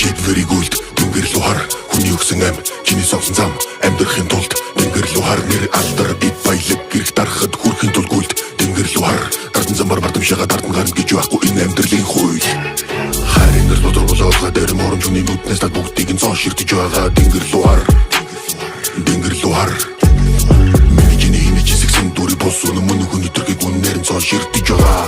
Шийдвэрийг үлд, тэнгэр рүү хар. Хүний өгсөн ам, чиний сонгосон зам. Амьдрахын тулд тэнгэр рүү хар. Нэр алдар, эд баялаг гэрх дарахад хүрхийн тулд гүйлд. Тэнгэр рүү хар. Дардан замаар бардамшаага дардан гарна гэж байхгүй, энэ амьдралын хууль. Хайрын нар дотор болоолга дээр моромж хүний нүднээс тал бүгдийг нь цоо ширтэж байгаа. Тэнгэр рүү хар. Тэнгэр рүү хар. Миний чиний хинэж хэсэгсэн дүри бус үнэн мөн хүний төрхийг үннээр нь цоо ширтэж байгаа.